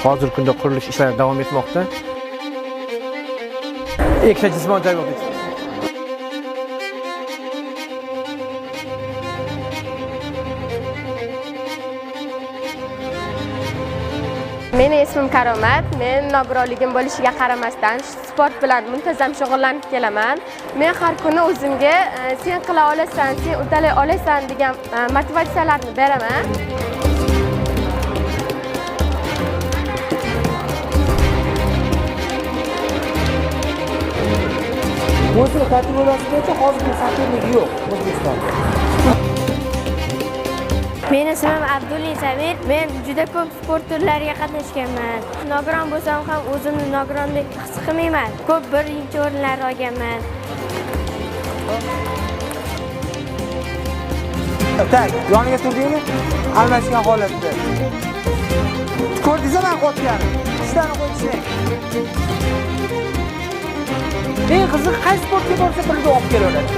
Hozirgi kunda qurilish ishlari davom etmoqda. Ikkita jismoniy tarbiya. Meni ismim Karomat. Men nogironligim bo'lishiga qaramasdan sport bilan muntazam shug'ullanib kelaman. Men har kuni o'zimga sen qila olasan, sen uddalay olasan degan motivatsiyalarni beraman. O'zini kategoriyasi bo'yicha hozirgi соперник yo'q O'zbekistonda. Meni ismim Abdullin Samir. Men juda ko'p sport turlariga qatnashganman. Nogiron bo'lsam ham o'zimni nogirondek his qilmayman. Ko'p birinchi o'rinlarni olganman. Tak, yoniga turdingmi? Almashgan holatda. Ko'rdingizmi men qotganimni? Tishlarini qo'yishing. Eng qizig'i qaysi sportga borsa birga olib kelaveradi.